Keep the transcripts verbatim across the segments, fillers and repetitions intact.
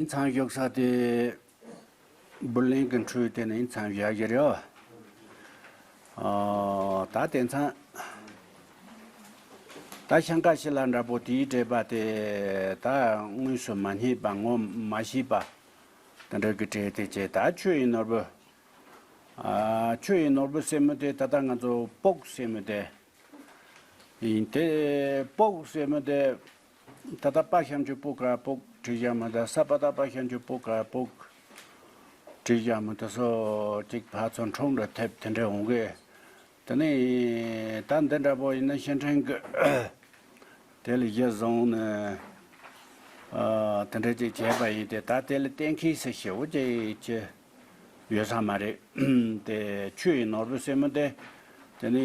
མཚམས་བཞག་ས་དེ་བུ་ལོན་གྱི་འཕྲོས་དེ་ནས་མཚམས་བཞག་གི་རེད། ཨ། ད་དེང་སང་ད་ཤང་ཀ་ཤི་ལ་འདྲ་པོ་དེའི་འགྲེལ་པ་དེ་ད་དངོས་སུ་མ་རྙེད་པ་ངོ་མ་ཤེས་པ་དེ་འདྲ་གི་གྲས་དེ་བྱས། ད་ཆོས་དབྱིངས་ནོར་བུ། ཨ། ཆོས་དབྱིངས་ནོར་བུ་ཟེར་མི་དེ་ད་ལྟ་ང་ཚོ་སྤོག་ཟེར་མི་དེ་ཡིན། དེ་སྤོག་ཟེར་མི་དེ་ད་ལྟ་པ་ཞབས་ཀྱུ་པོ་ག་སྤོག་བྲིས་བཞག་མི་དང་། ས་པ་བཏགས་པ་ཞབས་ཀྱུ་པོ་ག་སྤོག་བྲིས་བཞག་མི་དེ་སོགས་ཅིག་ཕར་ཚུར་འཁྲུག་འགྲོ་ཐེབས་དེ་འདྲ་འོང་གི། དེ་ནས་ད་འདི་འདྲ་པོ་ཡིན་ན་ཕྱིར་འཐེན་གི་དེ་ལ་གཞི་བཟུང་ནས། ཨ། དེ་འདྲ་ཅིག་བྱས་པ་ཡིན་ཏེ། ད་དེ་ལ་གཏན་འཁེལ་ཟེར་ཞེ་པོ་ཅིག་ཅིག་ཡོད་ས་མ་རེད། དེ་ཆོས་དབྱིངས་ནོར་བུ་ཟེར་མི་དེ། དེ་ནས་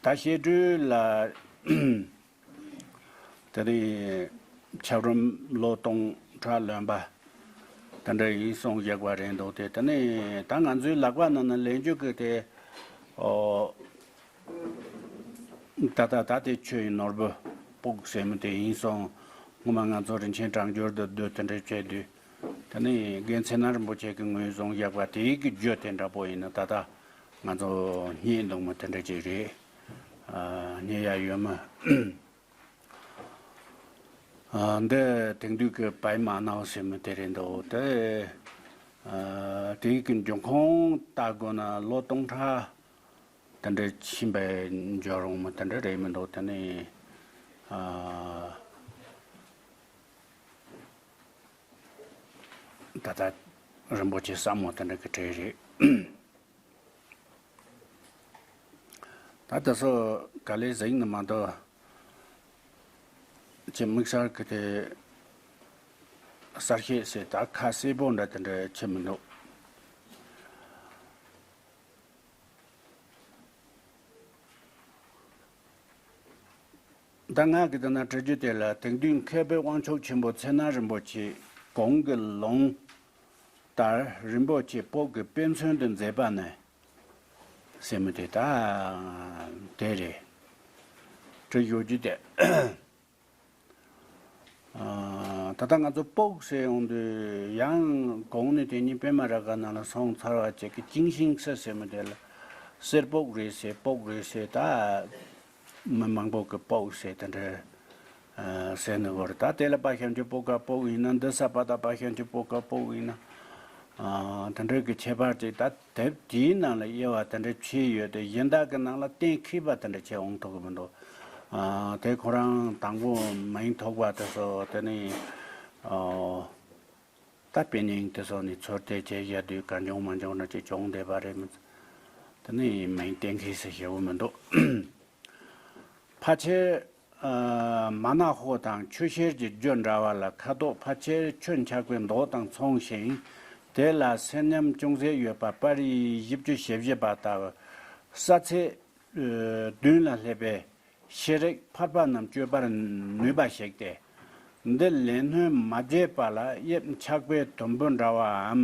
ད་བཤད་སྒྲོས་ལ་དེ་ནས་ཆབ་རོམ་ལོ་སྟོང་ཕྲག་ལོན་པ་དེ་འདྲ་ཡིན་གསུངས་བཞག་པ་རེད་འདུག་སྟེ། དེ་ནས་ད་ང་ཚོའི་ལག་པ་ནང་ན་ལེན་རྒྱུ་གི་དེ། ཨོ། ད་ལྟ་ད་དེ་ཆོས་དབྱིངས་ནོར་བུ་སྤོག་ཟེར་མི་དེ་ཡིན་སོང་། སྔོན་མ་ང་ཚོ་རིན་ཆེན་བྲང་འགྱུར་དུ་བསྡུས་དེ་འདྲ་བྱས་དུས། དེ་ནས་རྒན་ཚེ་ན་རིན་པོ་ཆེ་གིས་ངོས་བཟུང་བཞག་པ་དེའི་གི་རྒྱུ་དེ་འདྲ་པོ་ཡིན་ན་ད་ལྟ་ང་ཚོ་རྙེད་འདུག་མི་དེ་འདྲ་ཅིག་རེད། ཨ། རྙེད་ཡ་ཡོད་མི། ཨ། འདི་དེང་དུས་ཀྱི་བའི་མ་ནའོ་ཟེར་མི་དེ་རེད་འདུག་སྟེ། ཨ། དེའི་གི་འབྱུང་ཁུངས་ལྟ་དགོས་ན་ལོ་སྟོང་ཕྲག་དེ་འདྲ་ཕྱིན་པའི་འབྱོར་འོང་མི་དེ་འདྲ་རེད་མི་འདུག་དེ་ནས། ཨ། ད་ལྟ་རིན་པོ་ཆེ་ཟབ་མོ་དེ་འདྲ་གི་གྲས་རེད། ད་དེ་ཚོ་ག་ལེར་གཟིགས་ནས་མ་གཏོགས་ཅིག་དམིགས་བསལ་གི་དེ་གསལ་བཤད་ཟེར་ད་ཁ་གསལ་པོ་འདྲ་དེ་འདྲ་ཆེ་མི་འདུག་ད་ང་གིས་འདི་ན་བྲི་རྒྱུ་དེ་ལ། དེང་དུས་མཁས་པའི་དབང་ཕྱུག་ཆེན་པོ་ཚེ་ན་རིན་པོ་ཆེས་གོང་གི་ལུང་ལྟར་རིན་པོ་ཆེ་སྤོག་གི་དཔེ་མཚོན་དུ་མཛད་པ་ནི་ཟེར་མི་དེ་ད་དེ་རེད། བྲི་ཞུ་རྒྱུ་དེ། ཨ། ད་ལྟ་ང་ཚོ་སྤོག་ཟེར་ཡོང་དུས་ཡང་གོང་ནས་དེ་ཉིད་པད་མ་རཱ་ག་ནང་ལ་སོང་ཚར་བ་ཅིག་གི་ཅིང་ཤིང་སི་ཟེར་མི་དེ་ལ་གསེར་སྤོག་རེད་ཟེར། སྤོག་རེད་ཟེར། ད་མི་མང་པོ་གི་སྤོག་ཟེར་དེ་འདྲ། ཨ། ཟེར་ནི་བོར། ད་དེ་ལ་པ་ཞབས་ཀྱུ་པོ་ག་སྤོག་ཡིན་ན། འདི་ས་པ་བཏགས་པ་ཞབས་ཀྱུ་པོ་ག་སྤོག་ཡིན་ན། ཨ། དེ་འདྲ་གི་ཁྱད་པར་ཅིག་ད་དེབ་དེའི་ནང་ལ་དབྱེ་བ་དེ་འདྲ་ཕྱེ་ཡོད་དེ། གཞན་དག་གི་ནང་ལ་གཏན་འཁེལ་བ་དེ་འདྲ་བྱས་འོང་ཐུབ་ཀྱི་མི་འདུག་ཨ། དེ་ཁོ་རང་དང་པོ་མིང་ཐོགས་པ་དེ་ཚོ་དེ་ནི། ཨ། ད་དཔེ་རྙིང་དེ་ཚོ་ནི་ཚུར་བལྟས་བྱས་བཞག་དུས་གང་བྱུང་མང་བྱུང་འདྲ་ཅིག་བྱུང་བསྡད་པ་རེད། མི་དེ་ནི་མིང་གཏན་འཁེལ་ཟེར་ཞེ་པོ་མི་འདུག་ཕལ་ཆེར། ཨ། མ་ན་ཧོ་དང་ཆུ་ཤེལ་གྱི་རྒྱུ་འདྲ་བ་ལ་ཁ་དོག་ཕལ་ཆེར་ཆུ་འཁྱག་པའི་མདོག་དང་མཚུངས་ཤིང་། དེ་ལ་གསེར་ཉམས་ཅུང་ཟད་ཡོད་པ་པར་རིས་བཞི་བཅུ་ཞེ་བཞི་པ་ལྟ་བུ། ས་ཚད་བདུན་ལ་སླེབས་པའི་ཤེལ་རིགས་ཕལ་པ་རྣམས་བཅོས་པར་ནུས་པ་ཞིག་སྟེ། འདི་ལས་སྣོན་མ་བརྒྱབ་པ་ལ་དབྱིབས་འཁྱག་པའི་དུམ་བུ་འདྲ་བའམ་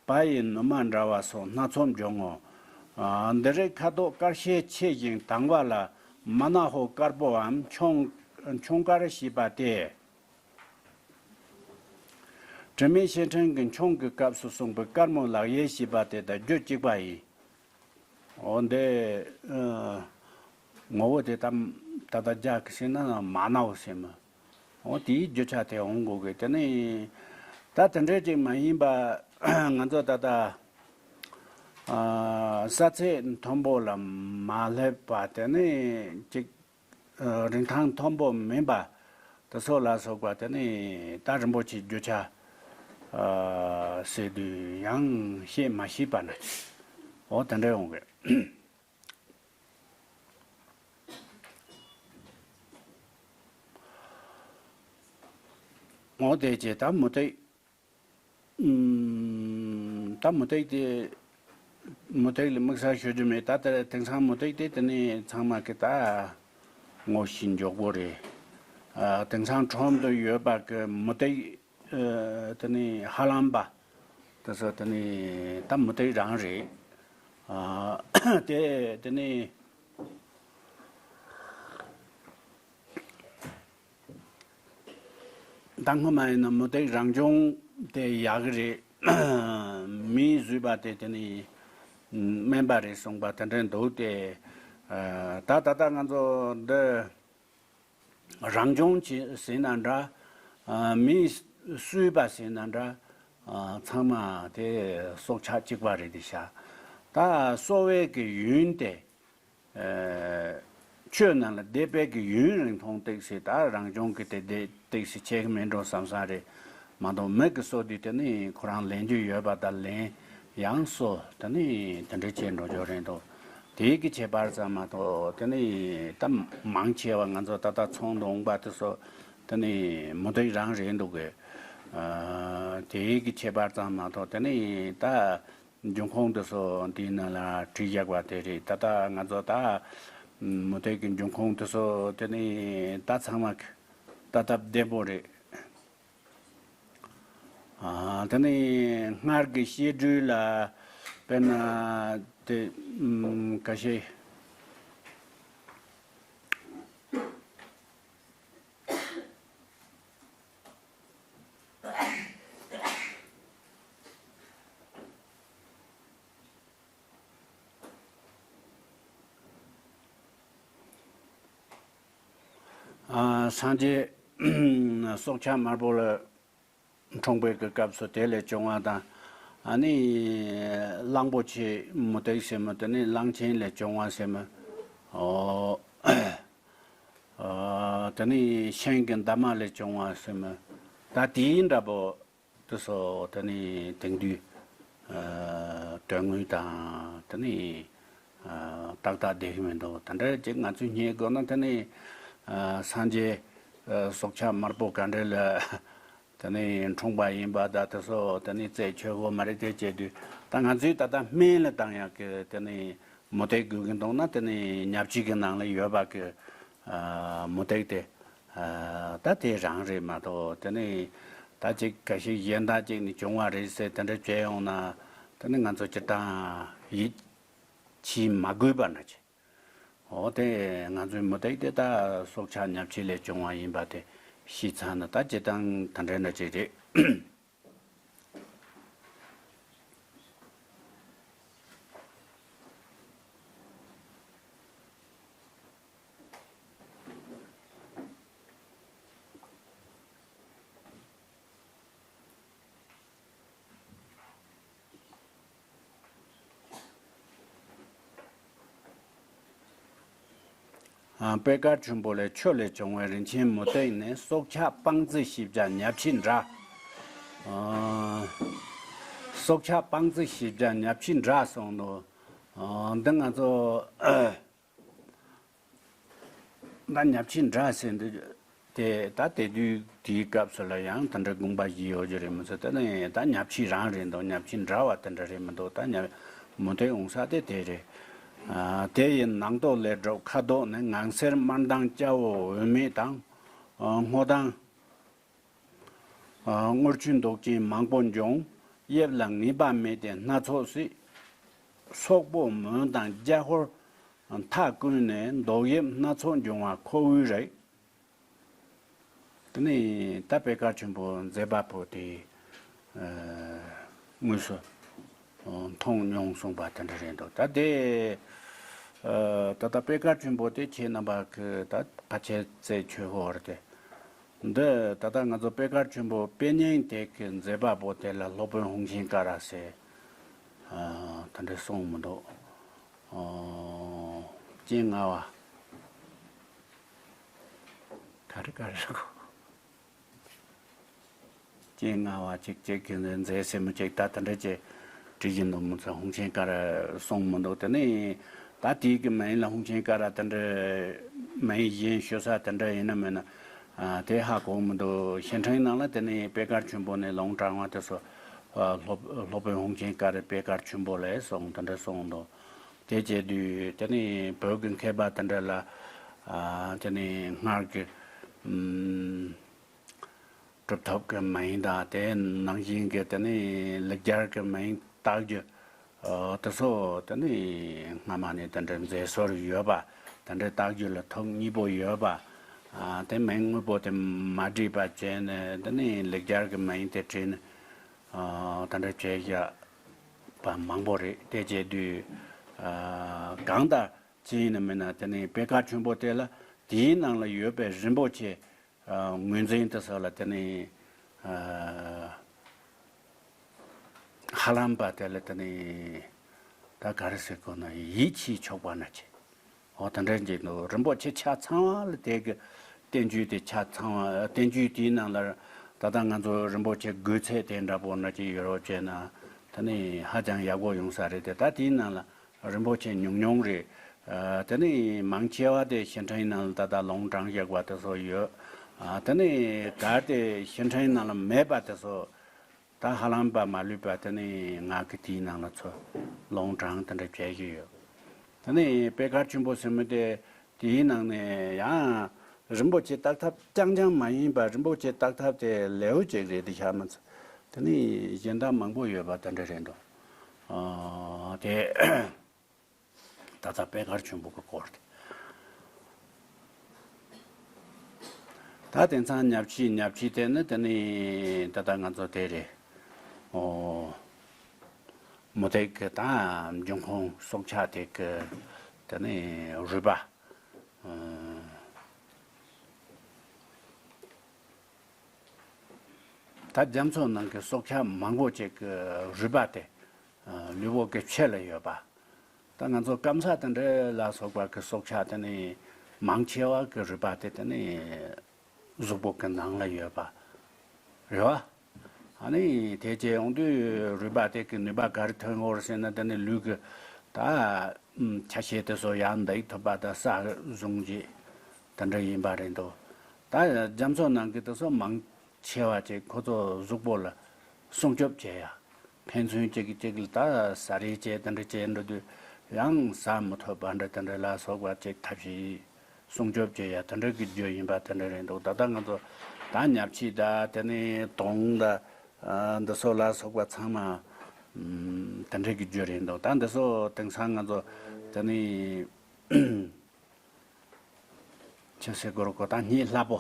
བ་ཡི་ནུ་མ་འདྲ་བ་སོགས་སྣ་ཚོགས་འབྱུང་ངོ་། ཨ། འདི་རིགས་ཁ་དོག་དཀར་ཤས་ཆེ་ཞིང་དྭངས་པ་ལ་མ་ན་ཧོ་དཀར་པོའམ་མཆོང་མཆོང་དཀར་ཞེས་པ་སྟེ། དྲི་མེད་ཤེལ་ཕྲེང་གི་མཆོང་གི་སྐབས་སུ་གསུངས་པའི་དཀར་མོ་ལག་གཡས་ཞེས་པ་དེ་དང་རྒྱུད་གཅིག་པ་ཡིན། འོ་འདི། ཨ། ངོ་བོ་དེ་ད་ད་ལྟ་རྒྱ་གི་ཟེར་ན་མ་ནའོ་ཟེར་མི། འོ་དེའི་རྒྱུ་ཆ་དེ་འོང་དགོས་གི། དེ་ནི་ད་དེ་འདྲའི་ཅིག་མ་ཡིན་པ། ང་ཚོ་ད་ལྟ། ཨ། ས་ཚད་མཐོན་པོ་ལ་མ་སླེབས་པ་དེ་ནི་ཅིག་ཨ། རིན་ཐང་མཐོན་པོ་མིན་པ་དེ་ཚོ་ལ་སོགས་པ་དེ་ནི་ད་རིན་པོ་ཆེའི་རྒྱུ་ཆ། ཨ། ཟེར་དུས་ཡང་བཤད་མ་ཤེས་པ་ན་ཅིག་འོ་དེ་འདྲ་ཡོང་གི། འོ་དེ་བྱས་ད་མུ་སྟེགས། ཨུམ། ད་མུ་སྟེགས་དེ། མུ་སྟེགས་ལ་དམིགས་བསལ་ཞུ་རྒྱུ་མེད། ད་ལྟ་དེང་སང་མུ་སྟེགས་དེ་དེ་ནི་ཚང་མ་གི་ད་ངོ་ཤེས་མགྱོགས་པོ་རེད། ཨ། དེང་སང་ཁྲོམ་དུ་ཡོད་པ་གི་མུ་སྟེགས། ཨ། དེ་ནི་ཧ་ལམ་པ་དེ་ཚོ་དེ་ནི་ད་མུ་སྟེགས་རང་རེད། ཨ། དེ་དེ་ནི། ད་སྔོན་མ་ཡིན་ན་མུ་སྟེགས་རང་བྱུང་དེ་ཡག་གི་རེད། མིས་བཟོས་པ་དེ་དེ་ནི་དམན་པ་རེད་གསུངས་པ་དེ་འདྲ་འདུག་སྟེ། ད་ད་ལྟ་ང་ཚོ་འདི་རང་བྱུང་ཅིག་ཟེར་ན་འདྲ། མིས་གསོས་པ་ཟེར་ན་འདྲ། ཚང་མ་དེ་སྲོག་ཆགས་གཅིག་པ་རེད་དེ་ཤ། ད་གསོ་བའི་གི་ཡུན་དེ། ཆོས་རྣམས་ལ་འདས་པའི་གི་ཡུན་རིང་ཐུང་ཏིག་སེ་ད་རང་བྱུང་གི་དེ་དེ་ཏིག་སེ་ཆེ་གི་མིན་འགྲོ་བསམ་བསམ་རེད། མ་གཏོགས་མི་གི་གསོ་དུས་དེ་ནི་ཁོ་རང་ལེན་རྒྱུ་ཡོད་པ་ད་ལེན་ཡང་གསོ་དེ་ནི་དེ་འདྲ་བྱས་འགྲོ་རྒྱུ་རེད་འདུག་དེའི་གི་ཁྱད་པར་ཙམ་མ་གཏོགས་དེ་ནི་ད་མང་ཆེ་བ་ང་ཚོ་ད་ལྟ་ཚོང་དུ་འོང་པ་དེ་ཚོ་དེ་ནི་མུ་སྟེགས་རང་རེད་འདུག་གི་དེའི་གི་ཁྱད་པར་ཙམ་མ་གཏོགས་དེ་ནི་ད། འབྱུང་ཁུངས་དེ་ཚོ་འདིའི་ནང་ལ་བྲིས་བཞག་པ་དེ་རེད། ད་ལྟ་ང་ཚོ་ད་མུ་སྟེགས་ཀྱི་འབྱུང་ཁུངས་དེ་ཚོ་དེ་ནི་ད་ཚང་མ་ལྟ་སྟབས་བདེ་པོ་རེད། ཨ། དེ་ནི་སྔར་གྱི་བཤད་སྒྲོས་ལ་དཔེར་ན་དེ་ཨམ་ཁ་ཤས། ཨ། སངས་རྒྱས་སྲོག་ཆགས་དམར་པོ་ལ་འཁྲུངས་པའི་གི་སྐབས་སུ་དེ་ལས་བྱུང་བ་དང་། ཨ་ནི་གླང་པོ་ཆེ་མུ་སྟེགས་ཟེར་མོ་དེ་ནི་གླང་ཆེན་ལས་བྱུང་བ་ཟེར་མོ། ཨོ། ཨ། དེ་ནི་ཤིང་གི་འདབ་མ་ལས་བྱུང་བ་ཟེར་མོ། ད་དེའི་འདྲ་པོ་དེ་ཚོ་དེ་ནི་དེང་དུས་ཨ་དོན་དངོས་དང་དེ་ནི་ཨ་ཏག་ཏག་བསྡད་ཀྱི་མི་འདུག་དེ་འདྲ་ཅིག་ང་ཚོས་རྙེད་དགོས་ན་དེ་ནི་ཨ་སངས་རྒྱས་ཨ་སྲོག་ཆགས་དམར་པོ་ག་འདྲ་ལ་དེ་ནི་འཁྲུངས་པ་ཡིན་པ་ད་དེ་ཚོ་དེ་ནི་རྩད་ཆོད་གོ་མ་རེད། དེ་བྱེད་དུས་ད་ང་ཚོས་ད་ལྟ་སྨན་ལ་བཏང་ཡག་གི་དེ་ནི་མུ་སྟེགས་དགོས་ཀྱི་འདུག་ན་དེ་ནི་ཉབ་ཆིས་ཀྱི་ནང་ལ་ཡོད་པ་གི་ཨ་མུ་སྟེགས་དེ་ཨ་ད་དེ་རང་རེད་མ་གཏོགས་དེ་ནི་ད་ཅིག་ག་ཤེད་གཞན་དག་ཅིག་ནི་བྱུང་བ་རེད་ཟེར་དེ་འདྲ་བྱས་ཡོང་ན་དེ་ནི་ང་ཚོ་སྤྱིར་བཏང་ཡིད་ཆེས་མ་དགོས་པ་འདྲ་ཅིག་འོ་དེ་ང་ཚོའི་མུ་སྟེགས་དེ་ད་སྲོག་ཆགས་ཉབ་ཆིས་ལས་བྱུང་བ་ཡིན་པ་དེ་ཤེས་ཚར་ན་ད་སྤྱིར་བཏང་ད་འདྲ་འདྲ་ཅིག་རེད། ཨ། པད་དཀར་ཆུན་པོ་ལས་ཆུ་ལས་བྱུང་བའི་རིན་ཆེན་མུ་ཏིག་ནི་སྲོག་ཆགས་སྤང་རྩི་ཞེས་བྱ་ཉ་ཕྱིའི་འདྲ། ཨ། སྲོག་ཆགས་སྤང་རྩི་ཞེས་བྱ་ཉ་ཕྱིའི་འདྲ་གསུངས་འདུག་ཨ། འདི་ང་ཚོ་ད་ཉ་ཕྱིའི་འདྲ་ཟེར་འདི་དེ་ད་དེ་དུས་དེའི་སྐབས་སུ་ལ་ཡང་དེ་འདྲ་དགོངས་པ་བཞེས་ཡོད་ཀྱི་རེད་མི་ཚོ། དེ་ནི་ད་ཉ་ཕྱིའི་རང་རེད་འདུག་ཉ་ཕྱིའི་འདྲ་བ་དེ་འདྲ་རེད་མི་འདུག་ད་ཉ་མུ་སྟེགས་འོང་ས་དེ་དེ་རེད། ཨ། དེ་ཡི་ནང་དོག་ལས་གྲུབ་ཁ་དོག་ནི་ངང་སེར་དམར་མདངས་སྐྱ་བོ་འོད་མེད་དང་། ཨ། སྔོ་མདངས། ཨ། དངུལ་ཆུ་མདོག་ཅན་མང་པོ་འབྱུང་། དབྱིབས་ལ་ངེས་པ་མེད་དེ་སྣ་ཚོགས་སྲིད། སོག་པོ་མོན་དང་རྒྱ་ཧོར་མཐའ་ཀུན་ནས་མདོག་དབྱིབས་སྣ་ཚོགས་འབྱུང་བ་ཁོ་བོའི་རིགས། དེ་ནས་ད་པད་དཀར་ཆུན་པོ་མཛད་པ་པོ་དེ་ཨ་དངོས་སུ་མཐོང་མྱོང་གསུངས་པ་དེ་འདྲ་རེད་འདུག་ད་དེ་ཨ་ད་ལྟ་པད་དཀར་ཆུན་པོ་དེ་ཁྱེད་རྣམ་པ་གི་ད་ཕལ་ཆེར་རྩད་ཆོད་ཧོར་དེ། འདི་ད་ལྟ་ང་ཚོ་པད་དཀར་ཆུན་པོ་དཔེ་རྙིང་དེབ་ཀྱི་མཛད་པ་པོ་དེ་ལ་སློབ་དཔོན་ཧཱུྃ་ཆེན་ཀ་ར་ཟེར་ཨ་དེ་འདྲ་གསུངས་མི་འདུག་ཨོ། སྤྱན་སྔ་བ། ག་རེ་ག་རེ་གོ། སྤྱན་སྔ་བ་ཅིག་ཅིག་གི་མཛད་ཟེར་མི་ཅིག་ད་དེ་འདྲ་ཅིག་བྲིས་ཀྱི་འདུག་མི་ཚོ་ཧཱུྃ་ཆེན་ཀ་ར་གསུངས་མི་འདུག་དེ་ནས་ད་དེའི་གི་མིང་ལ་ཧཱུྃ་ཆེན་ཀ་ར་དེ་འདྲ་མིང་གཞན་ཞུ་ས་དེ་འདྲ་ཡིན་ན་མིན་ན་ཨ་དེ་ཧ་གོ་མི་འདུག་ཞིང་ཁྲིམས་ནང་ལ་དེ་ནས་པད་དཀར་ཆུན་པོ་ནས་ལུང་དྲངས་པ་དེ་ཚོ་ཨ་སློབ་སློབ་དཔོན་ཧཱུྃ་ཆེན་ཀ་ར་པད་དཀར་ཆུན་པོ་ལས་གསུངས་དེ་འདྲ་གསུངས་འདུག་དེ་བྱས་དུས་དེ་ནས་བོད་ཀྱི་མཁས་པ་དེ་འདྲ་ལ་ཨ་དེ་ནས་སྔར་གྱི་ཨམ། གྲུབ་ཐོབ་ཀྱི་མིང་དང་དེ་ནང་བཞིན་གྱི་དེ་ནི་ལེགས་སྦྱར་གྱི་མིང་བཏགས་རྒྱུ། ཨ་དེ་ཚོ་དེ་ནི་སྔ་མ་ནས་དེ་འདྲའི་མཛད་སྲོལ་ཡོད་པ། དེ་འདྲའི་བཏགས་རྒྱུ་ལ་ཐོག་གཉིས་པོ་ཡོད་པ། ཨ་དེ་མིང་དངོས་པོ་དེ་མ་བྲིས་པ་བྱས་ནས་དེ་ནས་ལེགས་སྦྱར་གྱི་མིང་དེ་བྲིས་ནས་ཨ་དེ་འདྲ་བྱས་བཞག་པ་མང་པོ་རེད། དེ་བྱས་དུས་ཨ་གང་ལྟར་ཅི་ཡིན་ན་མིན་ན་དེ་ནས་པད་དཀར་ཆུན་པོ་དེ་ལ་དེའི་ནང་ལ་ཡོད་པའི་རིན་པོ་ཆེ་ཨ་ངོས་འཛིན་དེ་ཚོ་ལ་དེ་ནས་ཨ་ཧ་ལམ་པ་དེ་ལ་དེ་ནས་ད་ག་རེ་ཟེར་དགོས་ན་ཡིད་ཆེས་ཆོག་པ་ན་ཆེ། འོ་དེ་འདྲ་འགྱེད་འདུག་རིན་པོ་ཆེ་ཆ་ཚང་བ་ལ་དེ་གི་བསྟན་བཅོས་དེ་ཆ་ཚང་བ། བསྟན་བཅོས་དེའི་ནང་ལ་ད་ལྟ་ང་ཚོ་རིན་པོ་ཆེ་དགོས་ཚད་དེ་འདྲ་པོ་འདྲ་ཅིག་ཡོད་རོགས་བྱས་ན་དེ་ནི་ཧ་ཅང་ཡག་པོ་ཡོང་ས་རེད་དེ། ད་དེའི་ནང་ལ་རིན་པོ་ཆེ་ཉུང་ཉུང་རེད། ཨ་དེ་ནི་མང་ཆེ་བ་དེ་ཞིང་ཁྲིའི་ནང་ལ་ད་ལྟ་ལུང་དྲངས་བཞག་པ་དེ་ཚོ་ཡོད། ཨ་དེ་ནི་གལ་ཏེ་ཞིང་ཁྲིའི་ནང་ལ་མེད་པ་དེ་ཚོ། ད་ཧ་ལམ་པ་མ་ལུས་པ་དེ་ནི་ང་གི་དེའི་ནང་ལ་ཚོ་ལུང་དྲངས་དེ་འདྲ་བྱས་ཀྱི་ཡོད། དེ་ནི་པད་དཀར་ཆུན་པོ་ཟེར་མི་དེ་དེའི་ནང་ནས་ཡང་རིན་པོ་ཆེ་བཏགས་ཐབས་རྐྱང་རྐྱང་མ་ཡིན་པ་རིན་པོ་ཆེ་བཏགས་ཐབས་དེ་ལེའུ་གཅིག་རེད་དེ་ཤ་མ་ཚ། དེ་ནི་གཞན་དག་མང་པོ་ཡོད་པ་དེ་འདྲ་རེད་འདུག་ཨ་དེ། ད་ལྟ་པད་དཀར་ཆུན་པོ་གི་སྐོར་དེ། ད་དེང་སང་ཉ་ཕྱིས། ཉ་ཕྱིས་དེ་ནི་དེ་ནི་ད་ལྟ་ང་ཚོ་དེ་རེད། ཨོ། མུ་སྟེགས་ཀྱི་ད་འབྱུང་ཁུངས་སྲོག་ཆགས་དེ་གི་དེ་ནི་རུས་པ། ཨ། ད་རྒྱ་མཚོ་ནང་གི་སྲོག་ཆགས་མང་པོ་ཅིག་གི་རུས་པ་དེ་ལུས་པོ་གི་ཕྱི་ལ་ཡོད་པ། ད་ང་ཚོ་སྐམ་ས་དེ་འདྲ་ལ་སོགས་པ་གི་སྲོག་ཆགས་དེ་ནི་མང་ཆེ་བ་གི་རུས་པ་དེ་དེ་ནི་གཟུགས་པོ་གི་ནང་ལ་ཡོད་པ་རེད་བ། ཨ་ནི་དེ་བྱས་ཡོང་དུས་རུས་པ་དེ་གི་ནུས་པ་ག་རེ་ཐོན་ཡོད་རེད་ཟེར་ན་དེ་ནི་ལུས་ཀྱི་ད་ཆ་ཤས་དེ་ཚོ་ཡར་འདེགས་ཐུབ་པ་དང་ས་བཟུང་རྗེས་དེ་འདྲ་ཡིན་པ་རེད་འདུག་ད་རྒྱ་མཚོ་ནང་གི་དེ་ཚོ་མང་ཆེ་བ་ཅིག་ཁོ་ཚོ་གཟུགས་པོ་ལ་སྲུང་སྐྱོབ་བྱེད་ཡ། ཕན་ཚུན་གཅིག་གིས་གཅིག་ལ་ད་ཟ་རེས་བྱས་དེ་འདྲ་བྱས་འགྲོ་དུས་ཡང་ཟ་མི་ཐུབ་པ་འདྲ་དེ་འདྲ་ལ་སོགས་པ་ཅིག་ཐབས་ཤེས་སྲུང་སྐྱོབ་བྱེད་ཡ་དེ་འདྲ་གི་རྒྱུ་ཡིན་པ་དེ་འདྲ་རེད་འདུག་ད་ལྟ་ང་ཚོ་ད་ཉ་ཕྱིས་ད་དེ་ནས་དོང་ད་ཨ་འདི་ཚོ་ལ་སོགས་པ་ཚང་མ་ཨམ་དེ་འདྲ་གི་རྒྱུ་རེད་འདུག་ད་འདི་ཚོ་དེང་སང་ང་ཚོ་དེ་ནས་ཆི་ཟེར་དགོས་རེད་གོ་ད་སྙིང་སླ་པོ་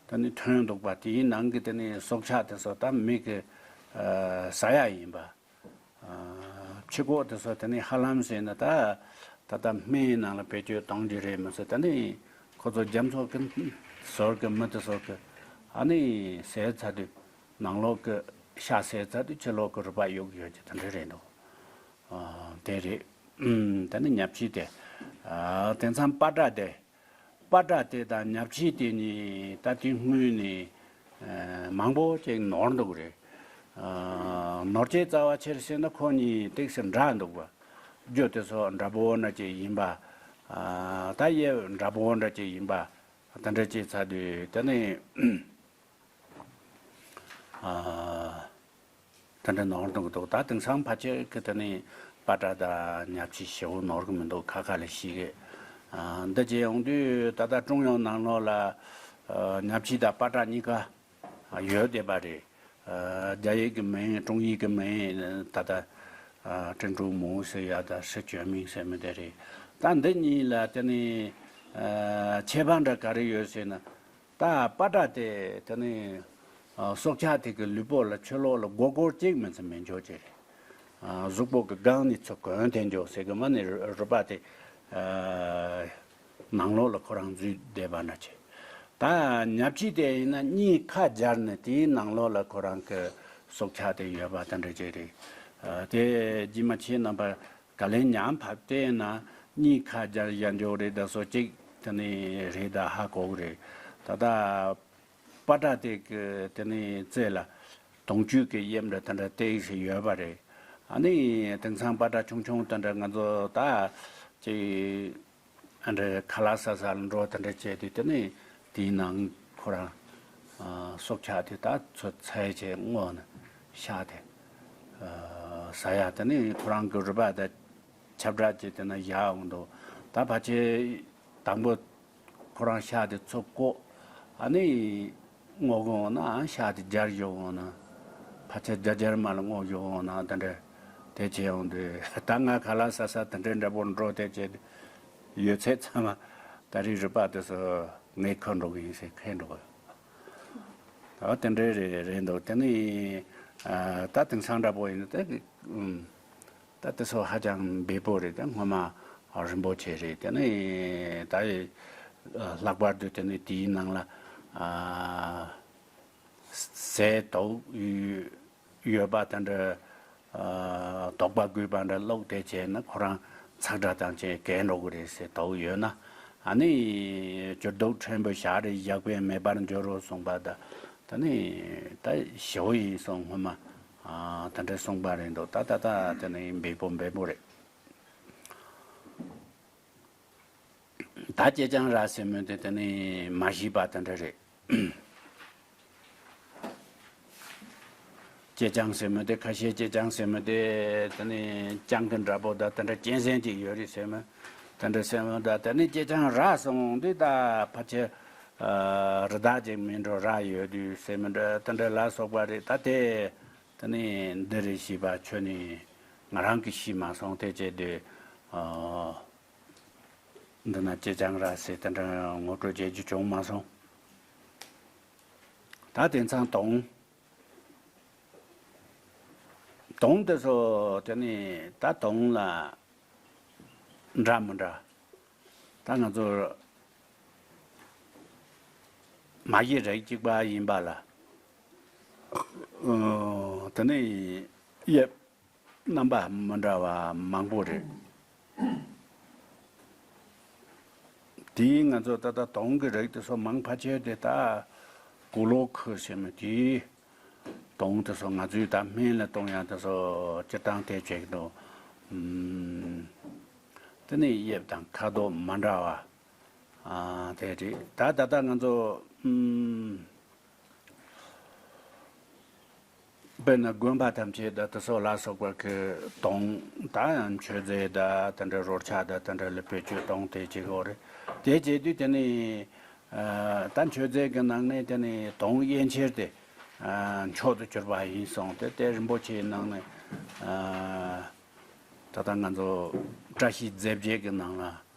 དེ་ནས་ཐོན་འདུག་པ། དེའི་ནང་གི་དེ་ནས་སྲོག་ཆགས་དེ་ཚོ་ད་མི་གི་ཨ་ཟ་ཡ་ཡིན་པ། ཨ་ཕྱི་ཁོག་དེ་ཚོ་དེ་ནས་ཧ་ལམ་ཟེར་ན་ད་ད་ལྟ་སྨན་ནང་ལ་བེད་སྤྱོད་གཏོང་རྒྱུ་རེད་མི་ཚེ་དེ་ནས་ཁོ་ཚོ་རྒྱ་མཚོ་གི་ཟུར་གི་མི་དེ་ཚོ་གི་ཨ་ནི་ཟས་ཚ་དུས་ནང་ལོགས་གི་ཤ་ཟས་ཚ་དུས་ཕྱི་ལོགས་གི་རུས་པ་གཡུག་གི་ཡོད་ཀྱི་དེ་འདྲ་རེད་འདུག་ཨ་དེ་རེད། ཨུམ་དེ་ནི་ཉ་ཕྱིས་དེ། ཨ་དེང་སང་པ་ཏྲ་དེ། པ་ཏྲ་དེ་དང་ཉ་ཕྱིས་དེ་གཉིས་ད་དེ་སྔོན་ནས་ཨ་མང་པོ་ཅིག་ནོར་འདུག་རེད། ཨ་ནོར་རྒྱུའི་རྩ་བ་ཆི་རེད་ཟེར་ན་ཁོ་གཉིས་ཏོག་ཙམ་འདྲ་འདུག་པ། རྒྱུ་དེ་ཚོ་འདྲ་པོ་འདྲ་ཅིག་ཡིན་པ། ཨ་ད་དབྱིབས་འདྲ་པོ་འདྲ་ཅིག་ཡིན་པ། དེ་འདྲ་ཅིག་ཚ་དུས་དེ་ནི། ཨ་དེ་འདྲ་ནོར་འདུག་འདུག་ད་དེང་སང་ཕལ་ཆེར་གི་དེ་ནི་པ་ཏྲ་དང་ཉ་ཕྱིས་ཞེ་པོ་ནོར་གི་མི་འདུག་ཁ་ཁ་ལ་ཤེས་གི། ཨ་འདི་བྱས་ཡོང་དུས་ད་ལྟ་ཀྲུང་དབྱང་ནང་ལོགས་ལ་ཨ་ཉ་ཕྱིས་དང་པ་ཏྲ་གཉིས་ཀ་ཡོད་བསྡད་པ་རེད། ཨ་རྒྱ་ཡིག་གི་མིང་ཀྲུང་ཡིག་གི་མིང་ད་ལྟ་ཨ་ཀྲིན་ཀྲུའུ་མུའུ་ཟེར་ཡ་དང་ཧྲི་ཅོན་མིང་ཟེར་མི་དེ་རེད། ད་འདི་གཉིས་ལ་དེ་ནི་ཨ་ཁྱད་པར་འདྲ་ག་རེ་ཡོད་ཟེར་ན། ད་པ་ཏྲ་དེ་དེ་ནི་ཨ་སྲོག་ཆགས་དེ་གི་ལུས་པོ་ལ་ཕྱི་ལོགས་ལ་སྒོར་སྒོར་གཅིག་མིན་ཙམ་མི་འཇོག་ཅེས་རེད། ཨ་གཟུགས་པོ་གི་སྒང་ནས་ཚུར་གོན་ཐེན་འཇོག་ཟེར་གི་མ་ནི་རུས་པ་དེ་ཨ་ནང་ལོགས་ལ་ཁོ་རང་འཛུལ་བསྡད་པ་འདྲ་ཅིག་ད་ཉ་ཕྱིས་དེ་ཡིན་ན་གཉིས་ཁ་སྦྱར་ནས་དེའི་ནང་ལོགས་ལ་ཁོ་རང་གི་སྲོག་ཆགས་དེ་ཡོད་པ་དེ་འདྲ་ཅིག་རེད། ཨ་དེ་རྗེས་མ་ཁྱེད་རྣམ་པ་ག་ལེ་ཉམས་ཕབ་བལྟས་ན་གཉིས་ཁ་སྦྱར་བཞག་འཇོག་རེད། ད་སོ་གཅིག་དེ་ནི་རེད། ད་ཧ་གོ་གི་རེད། ད་ལྟ་པ་ཏྲ་དེ་གི་དེ་ནི་རྩེ་ལ་དུང་ཆོས་ཀྱི་དབྱིབས་འདྲ་དེ་འདྲ་ཏོག་ཙམ་ཡོད་པ་རེད། ཨ་ནི་དེང་སང་པ་ཏྲ་ཆུང་ཆུང་དེ་འདྲ་ང་ཚོ་ད་ཅིག་ཨ་འདྲ་ཁ་ལག་ཟ་ས་ལ་འགྲོ་དེ་འདྲ་བྱས་དུས་དེ་ནི་དེའི་ནང་ཁོ་རང་ཨ་སྲོག་ཆགས་དེ་ད་ཚོ་ཚད་བྱས་བརྔོས་ནས་ཤ་དེ་ཨ་ཟ་ཡ། དེ་ནི་ཁོ་རང་གི་རུས་པ་དང་ཁྱབ་བསྒྲགས་བྱས་དེ་ན་བཞག་འོང་འདུག་ད་ཕལ་ཆེར་དང་པོ་ཁོ་རང་ཤ་དེ་ཚུར་བཀོག་ཨ་ནི་བརྔོ་གི་འོང་ན་ཨ་ཤ་དེ་སྦྱར་བཞག་འོང་ན་ཕལ་ཆེར་རྒྱ་རྒྱར་མ་ལ་བརྔོ་བཞག་འོང་ན་དེ་འདྲ་དེ་བྱས་འོང་དུས་ད་ང་ཁ་ལག་ཟ་ས་དེ་འདྲའི་འདྲ་པོ་འགྲོ་དེ་བྱས་ཡོད་ཚད་ཚང་མ་ད་རེས་རུས་པ་དེ་ཚོ་ ངས་ཁུར་འགྲོ་གི་ཡིན་ཟེར་ཁུར་འགྲོ་གི། ད་དེ་འདྲའི་རེད་རེད་འདུག་དེ་ནས་ཨ་ད་དེང་སང་འདྲ་པོ་ཡིན་ན་དེ་ཨུམ། ད་དེ་ཚོ་ཧ་ཅང་འབེལ་པོ་རེད། དེ་སྔོན་མ་རིན་པོ་ཆེ་རེད། དེ་ནས་ད་ལྷག་པར་དུ་དེ་ནས་དེའི་ནང་ལ་ཨ་ཟས་དོག་ཡོད་ཡོད་པ་དེ་འདྲ་ཨ་དོག་པ་དགོས་པ་འདྲ་བླུགས་དེ་བྱས་ན་ཁོ་རང་ཚག་སྒྲ་དང་བཅས་གས་འགྲོ་གི་རེད་ཟེར། དོག་ཡོད་ན་ཨ་ནི་སྐྱུར་རྡོག་ཕྲན་བུ་ཞག་རེ་བཞག་པས་མེད་པར་འགྱུར་རོ་གསུངས་པ་ད། ད་ནི་ད་ཞེ་པོ་ཡིན་སོང་སྔོན་མ་ཨ་དེ་འདྲ་གསུངས་པ་རེད་འདུག་ད་ད་ད་དེ་ནི་འབེལ་པོ་འབེལ་པོ་རེད། ད་ཅེ་ཅང་ར་ཟེར་མོ་དེ་དེ་ནི་མ་ཤི་པ་དེ་འདྲ་རེད། ཅེ་ཅང་ཟེར་མོ་དེ་ཁ་ཤས་ཅེ་ཅང་ཟེར་མོ་དེ་དེ་ནི་ཅང་གི་འདྲ་པོ་ད་དེ་འདྲ་གཅན་གཟན་ཅིག་ཡོད་རེད་ཟེར་མོ། དེ་འདྲ་ཟེར་མོ་ད་དེ་ནི་ཅེ་ཅང་ར་སོང་དུས་ད་ཕལ་ཆེར་ཨ་རི་དྭགས་ཅིག་མིན་འགྲོ་ར་ཡོད་དུས་ཟེར་མོ་འདྲ་དེ་འདྲ་ལ་སོགས་པ་རེད། ད་དེ་དེ་ནི་འདི་རེད་ཤི་པ་ཁྱོད་ནི་ང་རང་གི་ཤི་མ་སོང་དེ་བྱས་དུས་ཨ། འདི་ན་ཅེ་ཅང་ར་ཟེར་དེ་འདྲ་ངོ་སྤྲོད་བྱེད་རྒྱུ་བྱུང་མ་སོང་། ད་དེང་སང་དོང་། དོང་དེ་ཚོ་དེ་ནི་ད་དོང་ལ་འདྲ་མི་འདྲ། ད་ང་ཚོ་མ་གི་རིགས་གཅིག་པ་ཡིན་པ་ལ་ཨོ་དེ་ནི་དབྱིབས། རྣམ་པ་མི་འདྲ་བ་མང་པོ་རེད། དེའི་ང་ཚོ་ད་ལྟ་དོང་གི་རིགས་དེ་ཚོ་མང་ཕལ་ཆེར་དེ་ད་གུ་ལོ་ཁུ་ཞེས་མི་དེའི་དོང་དེ་ཚོ་ང་ཚོའི་ད་སྨན་ལ་གཏོང་ཡག་དེ་ཚོ་སྤྱིར་བཏང་དེ་བྱེད་ཀྱི་འདུག་ཨུམ། དེ་ནས་དབྱིབས་དང་ཁ་དོག་མི་འདྲ་བ་ཨ་དེ་རེད། ད་ད་ལྟ་ང་ཚོ་ཨུམ། དཔེར་ན་དགོན་པ་ཐམས་ཅད་ད་དེ་ཚོ་ལ་སོགས་པ་གི་དོང་ད་ཡང་མཆོད་རྫས་ད་དེ་འདྲ་རོལ་ཆ་ད་དེ་འདྲ་ལ་བེད་སྤྱོད་གཏོང་དེ་བྱེད་དགོས་རེད། དེ་བྱེད་དུས་དེ་ནི་ཨ་ད་མཆོད་རྫས་ཀྱི་ནང་ནས་དེ་ནི་དོང་ཡན་ཆད་དེ་ཨ་མཆོག་ཏུ་གྱུར་པ་ཡིན་སོང་སྟེ། དེ་རིན་པོ་ཆེའི་ནང་ནས་ཨ་ད་ལྟ་ང་ཚོ་བཀྲ་ཤིས་རྫས་བརྒྱད་ཀྱི་ནང་ལ་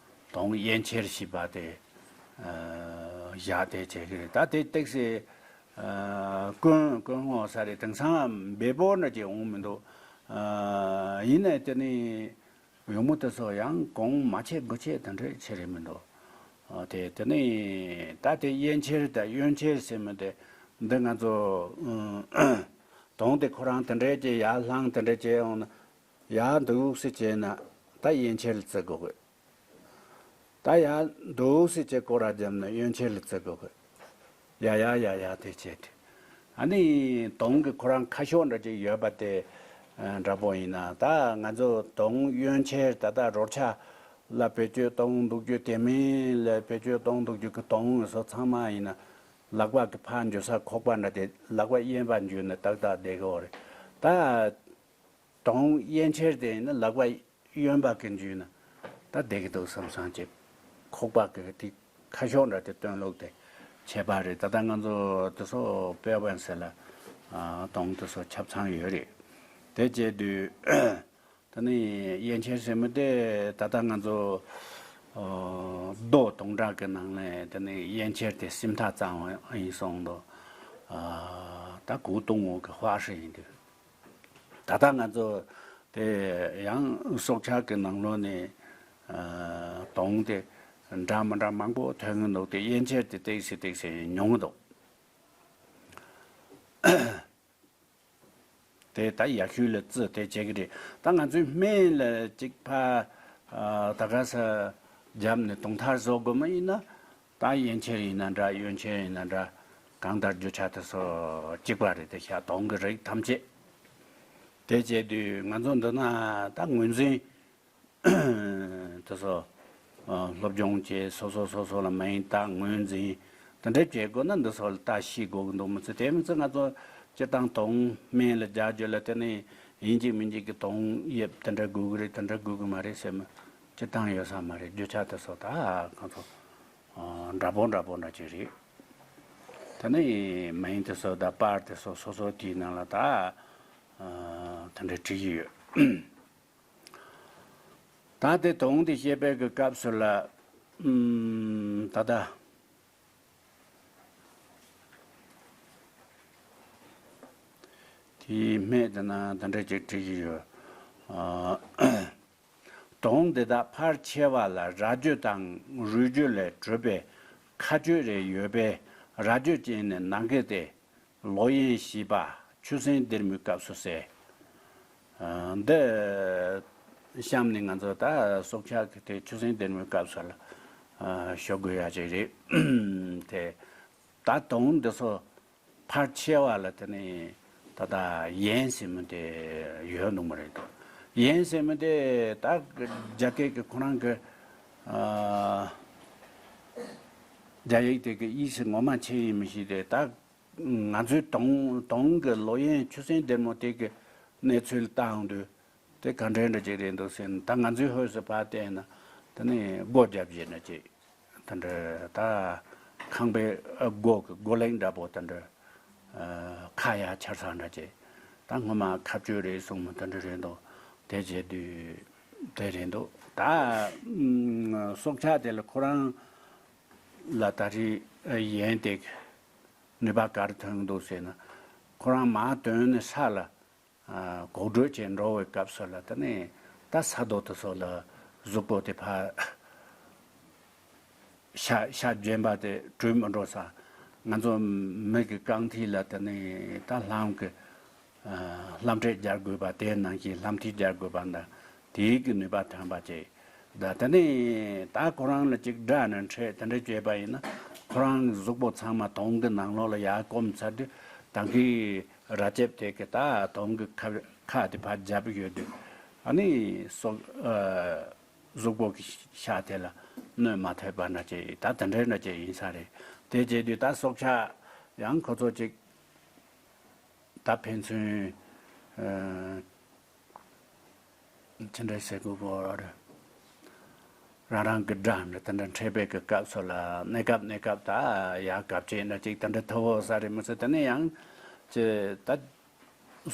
དོང་ཡན་ཆད་ཞེས་པ་དེ་ཨ་བཞག་དེ་བྱེད་ཀྱི་རེད། ད་དེ་ཏིག་ཙེ། ཨ་དཀོན་དཀོན་འོང་ས་རེད། དེང་སང་འབེལ་པོ་འདྲ་ཅིག་འོང་མི་འདུག་ཨ་ཡིན་ནའི་དེ་ནི་ཡུ་མོ་དེ་ཚོ་ཡང་གོང་མ་ཆེ་དགུ་ཆེ་དེ་འདྲ་ཆེ་རེད་མི་འདུག་ཨ་དེ་དེ་ནི་ད་དེ་ཡན་ཆད་དང་གཡོན་ཆད་ཟེར་མི་དེ་འདི་ང་ཚོ་དོང་དེ་ཁོ་རང་དེ་འདྲ་ཅིག་ཡར་ལྷང་དེ་འདྲ་ཅིག་འོང་ན་ཡར་འདུག་སེ་བྱས་ན་ད་ཡན་ཆད་ལ་བརྩི་དགོས་གི། ད་ཡར་འདུག་སེ་བྱས་སྐོར་ར་བརྒྱབ་ན་གཡོན་ཆད་ལ་བརྩི་དགོས་གི། ཡ་ཡ་ཡ་ཡ་དེ་བྱས་ཏེ། ཨ་ནི་དོང་གི་ཁོ་རང་ཁ་ཤོག་འདྲ་ཅིག་ཡོད་པ་དེ་ཨ་འདྲ་པོ་ཡིན་ན། ད་ང་ཚོ་དོང་གཡོན་ཆད་ད་ལྟ་རོལ་ཆ་ལ་བེད་སྤྱོད་གཏོང་འདུག་རྒྱུ་དེ་མིན་ལ་བེད་སྤྱོད་གཏོང་འདུག་རྒྱུ་གི་དོང་ཚོ་ཚང་མ་ཡིན་ན་ལག་པ་གི་ཕར་འཇུ་ས་ཁོག་པ་འདྲ་དེ་ལག་པ་གཡས་པ་འཇུས་ན་ཏག་ཏག་བསྡད་ཀྱི་ཡོད་རེད། ད། དོང་གཡས་འཁྱེར་དེ་ཡིན་ན་ལག་པ་གཡོན་པ་གི་འཇུས་ན་ད་བསྡད་ཀྱི་འདུག་བསམ་བསམ་གྱི། ཁོག་པ་གི་དེ་ཁ་ཤོག་འདྲ་དེ་སྟོན་ལུགས་དེ་ཁྱད་པར་རེད། ད་ལྟ་ང་ཚོ་དེ་ཚོ་དཔེ་བན་ཟེར་ལ་ཨ་དོང་དེ་ཚོ་ཆ་ཚང་ཡོད་རེད། དེ་བྱས་དུས་ད་ནི་གཡས་འཁྱེར་ཟེར་མི་དེ་ད་ལྟ་ང་ཚོ་ཨ་རྡོ་དོང་གྲགས་ཀྱི་ནང་ནས་ད་ནི་གཡས་འཁྱེར་དེ་སེམས་ཐག་གཙང་བ་ཡིན་སོང་དོ། ཨ་ད་གུ་ཏུང་ངོ་གི་ཧྭ་ཧྲི་ཡིན་དུས། ད་ལྟ་ང་ཚོ་དེ་ཡང་སྲོག་ཆགས་ཀྱི་ནང་ལོགས་ནས་ཨ་དོང་དེ་འདྲ་མི་འདྲ་མང་པོ་ཐོན་གྱི་འདུག་དེ་གཡས་འཁྱེར་དེ་ཏོག་ཙམ་ཏོག་ཙམ་ཉུང་གི་འདུག་དེ་ད་ཡར་ཤུལ་ལ་བརྩི་དེ་བྱེད་ཀྱི་རེད། ད་ང་ཚོའི་སྨན་ལ་གཅིག་ཕ་ཨ་ད་ག་ས་རྒྱབ་ནས་དོང་ཐར་བཟོ་དགོས་མ་ཡིན་ན། ད་གཡས་འཁྱེར་ཡིན་ན་འདྲ་གཡོན་འཁྱེར་ཡིན་ན་འདྲ། གང་ལྟར་རྒྱུ་ཆ་དེ་ཚོ་གཅིག་པ་རེད། དེ་ཤ་དོང་གི་རིགས་ཐམས་ཅད། དེ་བྱས་དུས་ང་ཚོ་འདི་ན་ད་ངོས་འཛིན་དེ་ཚོ་ཨ་སློབ་སྦྱོང་བྱས། སོ་སོ་སོ་སོ་ལ་མ་ཡིན་ད་ངོས་འཛིན་དེ་འདྲ་བྱེད་དགོས་ན་འདི་ཚོ་ལ་ད་ཤེས་དགོས་ཀྱི་འདུག་མི་ཚེ་དེ་མི་ཚེ་ང་ཚོ་སྤྱིར་བཏང་དོང་སྨན་ལ་རྒྱག་རྒྱུ་ལ་དེ་ནས་ཡིན་གཅིག་མིན་གཅིག་གི་དོང་དབྱིབས་དེ་འདྲ་དགོས་ཀྱི་རེད། དེ་འདྲ་དགོས་ཀྱི་མ་རེད་ཟེར་མི་སྤྱིར་བཏང་ཡོད་ས་མ་རེད། རྒྱུ་ཆ་དེ་ཚོ་ད་ང་ཚོ། ཨ་འདྲ་པོ་འདྲ་པོ་འདྲ་ཅིག་རེད། དེ་ནས་མིང་དེ་ཚོ་དང་པར་དེ་ཚོ་སོ་སོ་དེའི་ནང་ལ་ད་ཨ་དེ་འདྲ་བྲིས་ཀྱི་ཡོད། ད་དེ་དོང་དེ་བཤད་པའི་གི་སྐབས་སུ་ལ་ཨུམ་ད་ལྟ་ དེའི་སྨད་དེ་ན་དེ་འདྲ་ཅིག་བྲིས་ཀྱི་ཡོད། ཨ། དོང་འདི་དག་ཕལ་ཆེ་བ་ལ་ར་རྒྱུད་དང་རུས་རྒྱུད་ལས་གྲུབ་པའི་ཁ་གཅོད་རེ་ཡོད་པས། ར་རྒྱུད་ཅན་ནི་ནང་གི་སྟེ། ལོ་ཡན་ཞེས་པ་ཆུ་སྲིན་སྡེར་མོའི་སྐབས་སུ་ཟེར། ཨ། འདི་གཤམ་ནས་ང་ཚོ་ད་སྲོག་ཆགས་ཀྱི་དེ་ཆུ་སྲིན་སྡེར་མོའི་སྐབས་སུ་ལ། ཨ། ཞུ་དགོས་ཡ་ཅིག་རེད། དེ་ད་དོང་འདི་ཚོ་ཕལ་ཆེ་བ་ལ་དེ་ནི་ད་ལྟ་ཡན་ཟེར་མི་དེ་ཡོད་འདུག་མ་རེད་དོ། ཡན་ཟེར་མི་དེ་ད་རྒྱ་སྐད་ཀྱི་ཁོ་རང་གི། ཨ། རྒྱ་ཡིག་དེ་གི་དབྱིབས་ངོ་མ་ཆི་ཡིན་མི་ཤེས་ཏེ། ད་ང་ཚོའི་དོང་དོང་གི་ལོ་ཡན་ཆུ་སྲིན་སྡེར་མོ་དེ་གི་གནས་ཚུལ་བལྟ་ཡོང་དུས། དེ་ག་འདྲའི་འདྲ་ཅིག་རེད་འདུག་ཟེར་ན། ད་ང་ཚོའི་ཧོས་སུ་ཕར་བལྟས་ན་དེ་ནི་སྒོ་རྒྱབ་བྱས་ན་ཅིག་དེ་འདྲ། ད་ཁང་པའི་སྒོ་གི་སྒོ་གླེགས་འདྲ་པོ་དེ་འདྲ། ཨ། ཁ་ཡར་འཕྱར་ས་འདྲ་ཅིག་ད་སྔོན་མ་ཁ་གཅོད་རེད་གསུངས་མི་དེ་འདྲ་རེད་འདུག་དེ་བྱེད་དུས་དེ་རེད་འདུག་ད་ཨ་སྲོག་ཆགས་དེ་ལ་ཁོ་རང་ལ་ད་རེས་ཡན་དེ་ནུས་པ་ག་རེ་ཐོན་འདུག་ཟེར་ན། ཁོ་རང་མར་དོན་ནས་ས་ལ། ཨ། གོག་འགྲོས་བྱས་འགྲོ་བའི་སྐབས་སུ་ལ་དེ་ནས་ད་ས་རྡོ་དེ་ཚོ་ལ་གཟུགས་པོ་དེ་ཕར་ཤ་ཤ་རྗེན་པ་དེ་དྲུད་མི་འགྲོ་ས། ང་ཚོ་མི་གི་རྐང་མཐིལ་ལ་དེ་ནས་ད་ལྷམ་གི། ཨ། ལྷམ་ཁྲིད་རྒྱག་དགོས་པ་དེ་ནང་བཞིན་ལྷམ་མཐིལ་རྒྱག་དགོས་པ་འདྲ། དེའི་གི་ནུས་པ་ཐོན་པ་བྱས། ད་དེ་ནས་ད་ཁོ་རང་ལ་ཅིག་དགྲ་ནས་འཕྲད་དེ་འདྲ་བྱས་པ་ཡིན་ན། ཁོ་རང་གི་གཟུགས་པོ་ཚང་མ་དོང་གི་ནང་ལོགས་ལ་ཡར་སྐོམ་ཚར་དུས། ད་གི་ར་ལྕེབ་དེ་གི་ད་དོང་གི་ཁ་ཁ་དེ་ཕར་རྒྱབ་ཡོད་དུས། ཨ་ནི་སྲོག་ཨ། གཟུགས་པོ་གི་ཤ་དེ་ལ་གནོད་མ་ཐེབས་པ་འདྲ་ཅིག་ད་དེ་འདྲའི་འདྲ་ཅིག་ཡིན་ས་རེད། དེ་བྱས་དུས་ད་སྲོག་ཆགས་ཡང་ཁོ་ཚོ་ཅིག་ད་ཕན་ཚུན། ཨ། ཅི་འདྲ་ཟེར་དགོས་གོ་རེད། རང་རང་གི་དགྲ་འདྲ་དེ་འདྲ་འཕྲད་པའི་གི་སྐབས་སུ་ལ་གནས་སྐབས་གནས་སྐབས་ད་ཡར་གབ་ཅིག་འདྲ་ཅིག་དེ་འདྲ་ཐོབ་ཡོད་ས་རེད། མི་ཚེ་དེ་ནས་ཡང་ཅི་ད་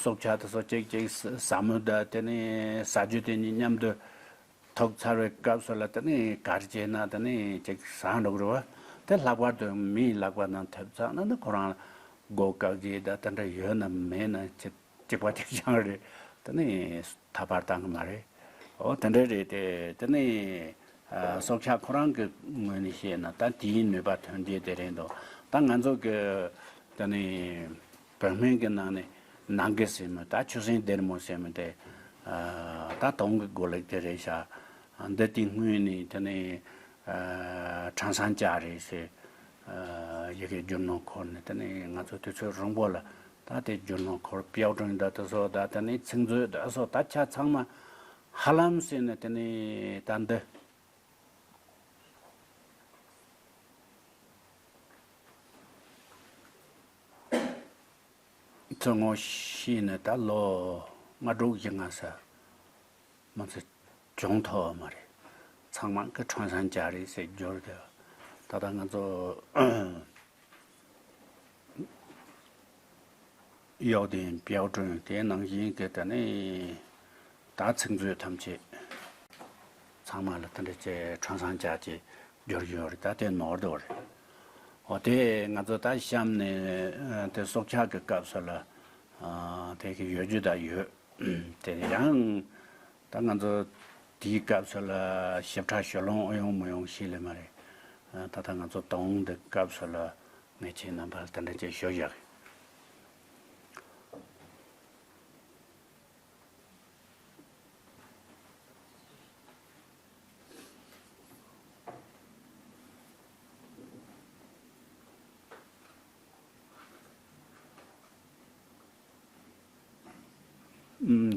སྲོག་ཆགས་དེ་ཚོ་ཅིག་ཅིག་ཟ་མོ་ད་དེ་ནས་ཟ་རྒྱུ་དེ་གཉིས་མཉམ་དུ་ཐུག་ཚར་བའི་སྐབས་སུ་ལ་དེ་ནས་ག་རེ་བྱས་ན་དེ་ནས་ཅིག་ཟ་འགྲོ་གི་རེད་བ། དེ་ལྷག་པར་དུ་མིའི་ལག་པ་ནང་ཐེབས་ཚར་ན་ནི་ཁོ་རང་ལ་མགོ་བཀག་གི་ད་དེ་འདྲ་ཡོད་ན་མེད་ན་ཅི། གཅིག་པ་གཅིག་རྐྱང་རེད། དེ་ནི་ཐར་པར་བཏང་གི་མ་རེད། འོ་དེ་འདྲ་རེད་དེ། དེ་ནི་ཨ་སྲོག་ཆགས་ཁོ་རང་གི་ངོས་ནས་བཤད་ན་ད་དེའི་ནུས་པ་ཐོན་རྒྱུ་དེ་རེད་འདུག་ད་ང་ཚོ་གི་དེ་ནི་བོད་སྨན་གི་ནང་ནས་ནང་གི་ཟེར་མི་ད་ཆུ་སྲིན་སྡེར་མོ་ཟེར་མི་དེ། ཨ་ད་དོང་གི་སྒོ་གླེགས་དེ་རེད་ཤག་འདི་དེ་སྔོན་ནས་དེ་ནི་ཨ་ཁྲང་སང་ཅ་རེད་ཟེར། ཨ་ཡ་གི་རྒྱུ་ནོར་འཁོར་ནས་དེ་ནི་ང་ཚོ་དུས་ཚོད་རིང་པོ་ལ། ད་དེ་རྒྱུ་ནོར་འཁོར་དཔལ་སྒྲོན་ད་དེ་ཚོ་ད་དེ་ནི་ཚིག་མཛོད་ད་སོ་ད་ཆ་ཚང་མ་ཧ་ལམ་ཟེར་ནས་དེ་ནི་ད་འདི་ཚོ་ངོ་ཤེས་ནས་ད་ལོ་ལྔ་དྲུག་བཞི་ལྔ་ས་མ་ཚད་བྱུང་ཐུབ་པ་མ་རེད། ཚང་མ་གི་ཁྲང་སང་ཅ་རེད་ཟེར་སྦྱོར་དེ། ད་ལྟ་ང་ཚོ་གཡོག་ལྡན་དཔལ་སྒྲོན་དེ་ནང་བཞིན་གི་ད་ནི་ད་ཚིག་མཛོད་ཐམས་ཅད་ཚང་མ་ལ་དེ་འདྲ་བྱས་ཁྲང་སང་ཅ་ཅེས་སྦྱོར་གྱི་ཡོད་རེད། ད་དེ་ནོར་འདུག་རེད། འོ་དེ་ང་ཚོ་ད་གཤམ་ནས་དེ་སྲོག་ཆགས་ཀྱི་སྐབས་སུ་ལ་དེ་གི་ཡོད་རྒྱུ་ད་ཡོད། དེ་ཡང་ད་ང་ཚོ་དེའི་སྐབས་སུ་ལ་ཞིབ་ཕྲ་ཞུ་ལོང་ཨེ་ཡོང་མི་ཡོང་ཤེས་ལེ་མ་རེད། ད་ལྟ་ང་ཚོ་དོང་འདི་སྐབས་སུ་ལ་ངས་ཁྱེད་རྣམ་པ་ལ་དེ་འདྲ་ཅིག་ཞུ་བཞག་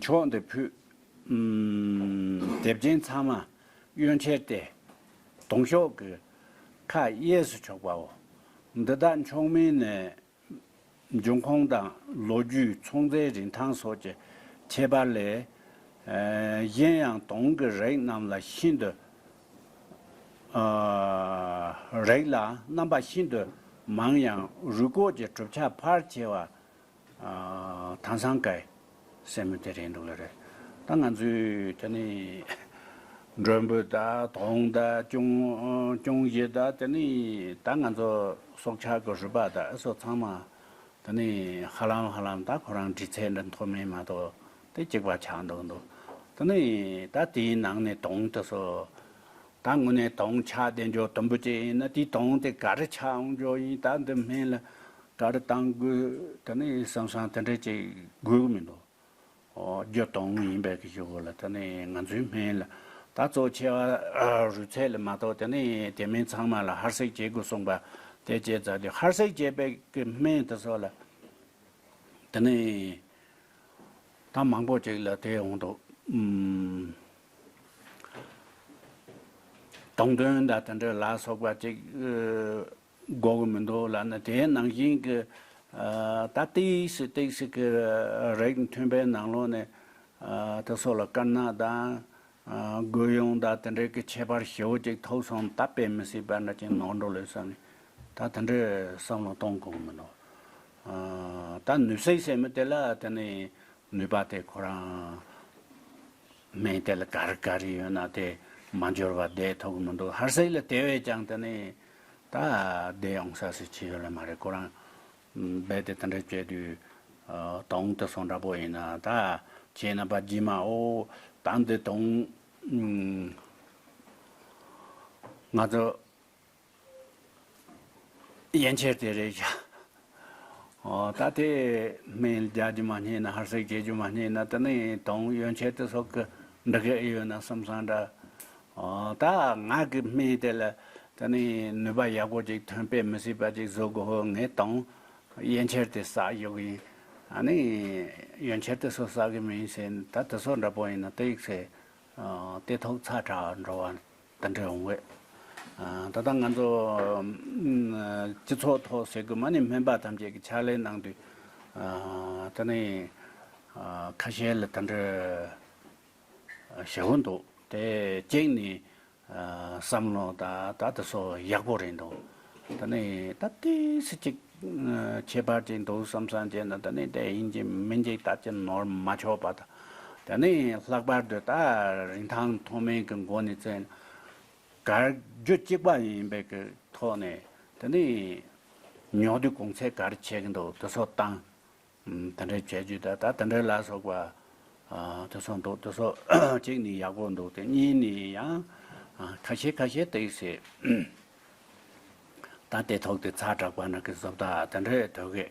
ཕྱོགས་འདི་ཕུད། ཨུམ། དེབ་ཅན་ཚང་མ་གཡོན་ཆེར་ཏེ། དོང་ཤོག་གི་ཁ་གཡས་སུ་ཕྱོགས་པའོ། འདི་དག་མཆོག་དམན་ནི་འབྱུང་ཁུངས་དང་ལོ་རྒྱུས་ཚོང་རྫས་རིན་ཐང་སོགས་ཀྱི་ཁྱད་པར་ལས། ཨ་གཞན་ཡང་དོང་གི་རིགས་རྣམས་ལ་ཤིན་ཏུ། ཨ་རིགས་ལ་རྣམ་པ་ཤིན་ཏུ་མང་ཡང་རུས་ཁོག་གི་གྲུབ་ཆ་ཕལ་ཆེ་བ། ཨ་ཐང་སང་ཀའི་ཟེར་མི་དེ་རེད་འདུག་ལེ་རེད། ད་ང་ཚོས་དེ་ནི་མགྲོན་པོ་དང་དོང་དང་ཅུང་ཅུང་ཞི་དང་དེ་ནི་ད་ང་ཚོ་སྲོག་ཆགས་ཀྱི་རུས་པ་དང་ཨ་སོགས་ཚང་མ་ དེ་ནས་ཧ་ལམ་ཧ་ལམ་ད་ཁོ་རང་འབྲི་ཚད་འདྲ་མཐོ་དམན་མ་གཏོགས་དེ་གཅིག་པ་ཆགས་འདུག་འདུག་དེ་ནས་ད་དེའི་ནང་ནས་དོང་དེ་ཚོ། ད་དངོས་གནས་དོང་ཆགས་བསྡད་འཇོག་དུམ་བུ་ཅིག་ཡིན་ན་དེའི་དོང་དེ་ག་རེ་ཆགས་འོང་འཇོག་ཡིན། ད་འདི་སྨན་ལ་ག་རེ་བཏང་དགོས། དེ་ནས་བསམ་བསམ་དེ་འདྲ་ཅིག་དགོས་ཀྱི་མི་འདུག་ཨོ། རྒྱུ་དོང་ཡིན་པའི་གི་གཞུག་གུ་ལ་དེ་ནས་ང་ཚོའི་སྨན་ལ་ད་གཙོ་ཆེ་བ་རུས་ཚད་ལ་མ་གཏོགས་དེ་ནས་དེ་མིན་ཚང་མ་ལ་ཧར་སེག་བྱེད་དགོས་གསུངས་པ་དེ་བྱས་ཙང་དེ་ཧར་སེག་བྱེད་པའི་གི་སྨན་དེ་ཚོ་ལ་དེ་ནས་ད་མང་པོ་ཅིག་ལ་དེ་འོང་དུ་ཨུམ། དོང་དོན་དང་དེ་འདྲ་ལ་སོགས་པ་ཅིག་ཨ་དགོས་ཀྱི་མི་འདུག་ལབ་ན། དེའི་ནང་བཞིན་གྱི་ཨ་ད་ཏིག་སི་ཏིག་སི་གི་རིགས་མཐུན་པའི་ནང་ལོགས་ནས་ཨ་དེ་ཚོ་ལ་དཀར་ནག་དང་ཨ་རྒོལ་ཡོང་དང་དེ་འདྲའི་གི་ཁྱད་པར་ཞེ་པོ་ཅིག་ཐུག་སོང་ད་དཔེ་མི་སྲིད་པ་འདྲ་ཅིག་ནོར་འགྲོ་ལོས་བསམ་ནས་ད་དེ་འདྲའི་བསམ་བློ་གཏོང་དགོས་ཀྱི་མི་འདུག་ཨ་ད་ནུས་སྲེག་ཟེར་མི་དེ་ལ་དེ་ནི་ནུས་པ་དེ་ཁོ་རང་སྨན་དེ་ལ་ག་རེ་ག་རེ་ཡོད་ན་དེ་མ་འབྱོར་བ་བསྡད་ཐུབ་ཀྱི་མི་འདུག་ཧར་སེག་ལ་དེ་བས་ཀྱང་དེ་ནི་ད་བསྡད་ཡོང་ས་སུ་ཅི་ཡོད་ལ་མ་རེད། ཁོ་རང་རྦད་དེ་དེ་འདྲ་བྱས་དུས་ཨ་དོང་དེ་སོང་འདྲ་པོ་ཡིན་ན་ད་ཁྱེད་རྣམ་པ་རྗེས་མ་ཨོ་ད་འདི་དོང་ང་ཚོ་ཡན་ཆད་དེ་རེད་བཞག་ཨོ་ད་དེ་སྨན་རྒྱག་རྒྱུ་མ་རྙེད་ན་ཧར་སེག་བྱེད་རྒྱུ་མ་རྙེད་ན་དེ་ནི་དོང་ཡན་ཆད་དེ་སོགས་ཀྱི་འདི་ག་ཡོད་ན་བསམ་བསམ་འདྲ། ཨོ་ད་ང་གི་སྨན་དེ་ལ་དེ་ནི་ནུས་པ་ཡག་པོ་ཅིག་ཐོན་པས་མི་སྲིད་པ་ཅིག་བཟོ་དགོས་ཧོ། ངས་དོང་ཡན་ཆད་དེ་བསགས་ཡོད་ཀྱི་ཡིན། ཨ་ནི་ཡན་ཆད་དེ་སོ་བསགས་ཀྱི་མིན་ཟེར་ད་དེ་སོགས་འདྲ་པོ་ཡིན་ན་དེ་ཡིག་ཚེ་ཨ་དེ་ཐོག་ཚ་དྲག་འགྲོ་བ། དེ་འདྲ་འོང་བས། ཨ་ད་ལྟ་ང་ཚོ་ཨ་སྤྱི་ཚོགས་ཐོག་ཟེར་དགོས་མ་ནི་སྨན་པ་ཐམས་ཅད་ཀྱི་ཕྱག་ལས་གནང་དུས་ཨ་ད་ནི་ཨ་ཁ་ཤས་ལ་དེ་འདྲ་ཞེ་པོ་འདུག་དེ་གཅིག་ནི་ཨ་བསམ་བློ་ད་ད་དེ་ཚོ་ཡག་པོ་རེད་འདུག་ད་ནི་ད་ཏོག་ཙམ་ཅིག་ཨ་ཁྱད་པར་ཅིག་འདུག་བསམ་བསམ་བྱས་ན་ད་ནི་དེ་ཡིན་གཅིག་མིན་གཅིག་ད་ཅི་ནོར་མ་ཆོག་པ་དང་། ད་ནི་ལྷག་པར་དུ་ད་རིན་ཐང་མཐོ་དམན་གྱི་སྒོ་ནས་བཙལ་ན། ག་རྒྱུ་གཅིག་པ་ཡིན་པའི་གི་ཐོག་ནས་དེ་ནི་ཉོ་དུས་གོང་ཚད་ག་རེ་ཆགས་ཀྱི་འདུག་དེ་ཚོ་བཏང་། ཨམ་དེ་འདྲའི་བྱས་རྒྱུ་ད་ད་དེ་འདྲའི་ལ་སོགས་པ་ཨ་དེ་ཚོ་འདུག་དེ་ཚོ་གཅིག་ནི་ཡག་པོ་འདུག་དེ་གཉིས་ནི་ཡང་ཨ་ཁ་ཤས་ཁ་ཤས་ཏོག་ཙམ་ད་དེ་ཐོག་དེ་ཚ་དྲག་པ་ན་གི་བཟོ་ལྟ་དེ་འདྲའི་ཐོག་གི་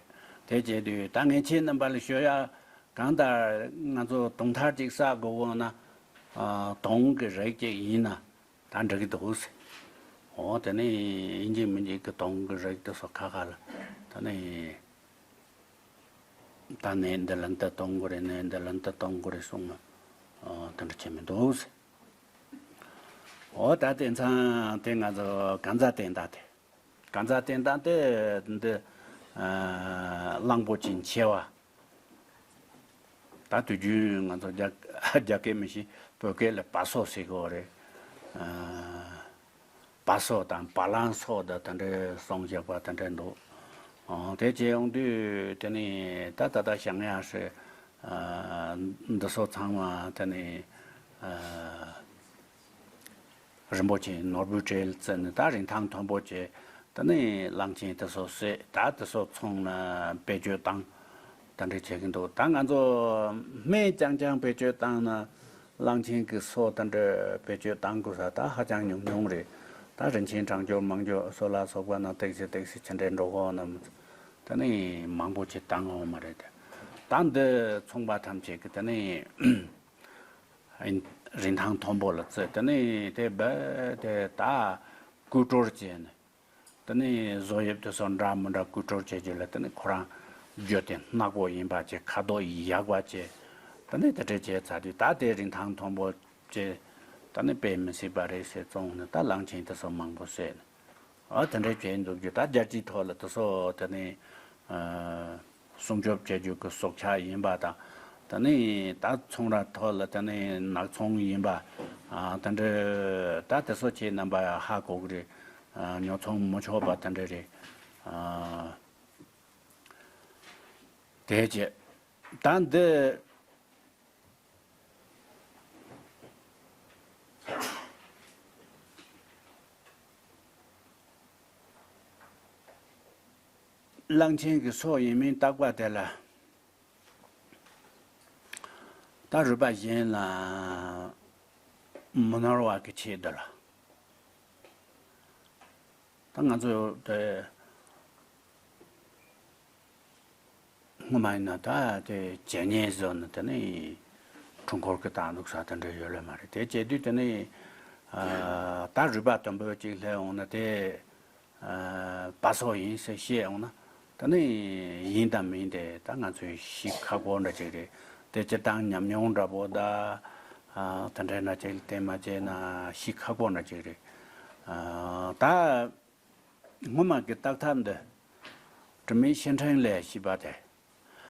དེ་བྱས་དུས་ད་ངས་ཁྱེད་རྣམ་པ་ལ་ཤོད་ཡ། གང་ལྟར་ང་ཚོ་དུང་ཐར་ཅིག་བསགས་དགོས་འོང་ན་ཨ་དོང་གི་རིགས་ཅིག་ཡིན་ན། ད་འགྲིག་གི་འདུག་ཟེར། འོ་དེ་ནས་ཡིན་གཅིག་མིན་གཅིག་གི་དོང་གི་རིགས་དེ་ཚོ་ཁ་ཁ་ལ་ད་ནི་ད་ནས་འདི་ལ་འདི་གཏོང་དགོས་རེད། ནས་འདི་ལ་འདི་གཏོང་དགོས་རེད་གསུངས་ན་ཨ་དེ་འདྲ་བྱེད་མི་འདུག་ཟེར། འོ་ད་དེང་སང་དེ་ང་ཚོ་གང་ཟག་བསྟེན་སྟངས་དེ། གང་ཟག་བསྟེན་སྟངས་དེ་འདི་ཨ་གླང་པོ་ཆེ་མཆེ་བ། ད་དུས་རྒྱུན་ང་ཚོ་རྒྱ་རྒྱ་སྐད་མི་ཤེས། བོད་སྐད་ལ་བ་སོ་ཟེར་གི་རེད། ཨ་བ་སོ་དང་བ་ལང་སོ་དང་དེ་འདྲའི་གསུངས་བཞག་པ་དེ་འདྲ་འདུག་ཨ་དེ་བྱས་ཡོང་དུས་དེ་ནི་ད་ད་ལྟ་བཞག་ཡ་ཧྲི་ཨ་འདི་ཚོ་ཚང་མ་དེ་ནི་ཨ། རིན་པོ་ཆེ་ནོར་བུའི་གྲལ་བརྩིས་ནས་ད་རིན་ཐང་མཐོན་པོ་བྱས། ད་ནི་གླང་ཆེན་དེ་ཚོ་བསད། ད་དེ་ཚོ་ཚོང་ལ་བེད་སྤྱོད་བཏང་། ད་འདྲ་བྱེད་ཀྱི་འདུག་ད་ང་ཚོ་སྨན་རྐྱང་རྐྱང་བེད་སྤྱོད་བཏང་ན། གླང་ཆེན་གྱི་སོ་ད་འདྲ་བེད་སྤྱོད་བཏང་དགོས་ས་ད་ཧ་ཅང་ཉུང་ཉུང་རེད། ད་རིན་ཆེན་གྲང་སྦྱོར་མང་སྦྱོར་སོ་ལ་སོགས་པ་ན་ཏོག་ཙམ་ཏོག་ཙམ་ཇི་འདྲའི་འགྲོ་གི་ཡོད་ན། ད་ནི་མང་པོ་ཅིག་བཏང་ཡོད་མ་རེད། ད་འདི་ཚོང་པ་ཐམས་ཅད་ཀྱིས་ད་ནི། རིན་ཐང་མཐོན་པོ་ལ་བརྩི། དེ་ནས་དེ་རྦད་དེ་ད་བརྐོས་དཀྲོལ་བྱས་ནས། དེ་ནས་བཟོ་དབྱིབས་དེ་ཚོ་འདྲ་མི་འདྲ་བརྐོས་དཀྲོལ་བྱེད་རྒྱུ་ལ་དེ་ནས་ཁོ་རང་རྒྱུ་དེ་ནག་པོ་ཡིན་པ་བྱས། ཁ་དོག་ཡག་པ་བྱས། དེ་ནས་དེ་འདྲ་བྱས་ཚར་དུས་ད་དེ་རིན་ཐང་མཐོན་པོ་བྱས། ད་ནི་དཔེ་མི་སྲིད་པ་རེད་ཟེར་བཙོང་ནས་ད་གླང་ཆེན་དེ་ཚོ་མང་པོ་བསད་ནས། ཨ་དེ་འདྲའི་བྱས་འདུག་རྒྱུ་ད་རྒྱལ་སྤྱིའི་ཐོག་ལ་དེ་ཚོ་དེ་ནས་ཨ་སྲུང་སྐྱོབ་བྱེད་རྒྱུ་གི་སྲོག་ཆགས་ཡིན་པ་དང་། དེ་ནས་ད་ཚོང་ར་ཐོག་ལ་དེ་ནས་ནག་ཚོང་ཡིན་པ། ཨ་དེ་འདྲ་ད་དེ་ཚོ་ཁྱེད་རྣམ་པ་ཧ་གོ་གི་རེད། ཨ་ཉོ་ཚོང་མི་ཆོག་པ་དེ་འདྲ་རེད། ཨ་དེ་བྱས་ད་འདི། གླང་ཆེན་གྱི་སྲོག་ཡིན་མིན་བརྟག་པ་དེ་ལ། ད་རུས་པ་གཞན་ལ་མི་ནོར་བ་གི་ཆེད་དུ་ལ། ད་ང་ཚོ་དེ་སྔོན་མ་ཡིན་ན་ད་དེ་བྱས་ཉེས་བཟོ་ནི་དེ་ནི་འཁྲུལ་འཁོར་གི་བཏང་འདུག་ས་དེ་འདྲ་ཡོད་ལེ་མ་རེད། དེ་བྱས་དུས་དེ་ནི་ཨ་ད་རུས་པ་དུམ་བུ་གཅིག་སླེབས་འོང་ན་དེ་ཨ་བ་སོ་ཡིན་ཟེར་བཤད་འོང་ན་དེ་ནི་ཡིན་དང་མིན་དེ་ད་ང་ཚོས་ཤེས་ཁག་པོ་འདྲ་ཅིག་རེད། དེ་སྤྱིར་བཏང་ཉམས་མྱོང་འདྲ་པོ་ད་ཨ་དེ་འདྲ་འདྲ་ཅིག་དེ་མ་བྱས་ན་ཤེས་ཁག་པོ་འདྲ་ཅིག་རེད། ཨ་ད། སྔོན་མ་གི་བརྟག་ཐབས་འདི་དྲི་མེད་བཤེས་ཕྲེང་ལས་ཞེས་པ་དེ་